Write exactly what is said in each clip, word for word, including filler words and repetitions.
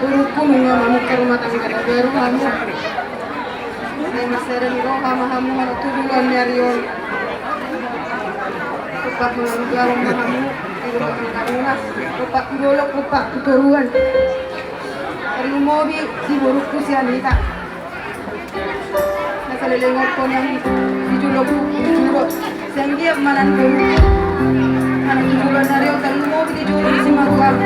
Boruku, nunga mamungka rumah tangga na baru hamu. Sai marsada ni roha ma hamu manang tu joloan ni ari on. Dompak mangalualuhon ma hamu di rumah tanggamuna. Dompak tu dolok, dompak tu toruan. Tarlumobi di boruku sian hita. Na saleleng on, nang di jolo, di jolo. Sai anggiat manang boru. Manang di jolo na ro, tarlumobi di jolo ni simaruam.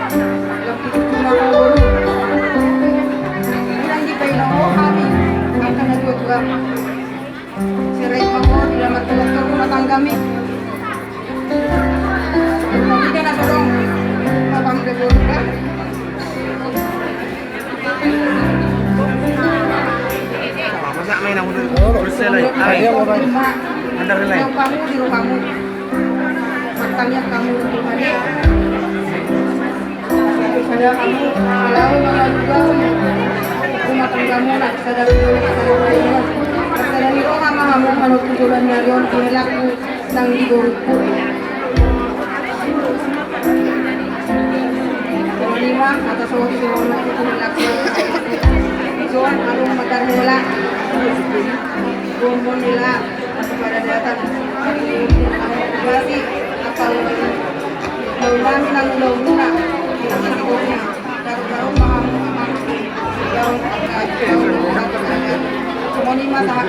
Lam di jolo na boru. Nang di paina o hami angka na tuatua. Sirai ma ho di dalam rumah tanggami. Rumah kita na sodong. Abang de boru. Masa main aku dulu. Terus saya lagi. Hai. Andar nilai. Kamu di rumahmu. Bertanya kamu di rumahnya. Sada kamu, kalau mau juga rumah tanggamu nak, sada dulu, sada dulu. Sada di rumah mah kamu kalau tujuan dari orang punya laku. Nang di boruku. Songon i ma hata sohot songon i tu hela. Songon adong ma tarhela. Borbor hela. Pada datang. Basi. Atau. Launami nang launmuna. Nang di boruku. Songon i ma taha.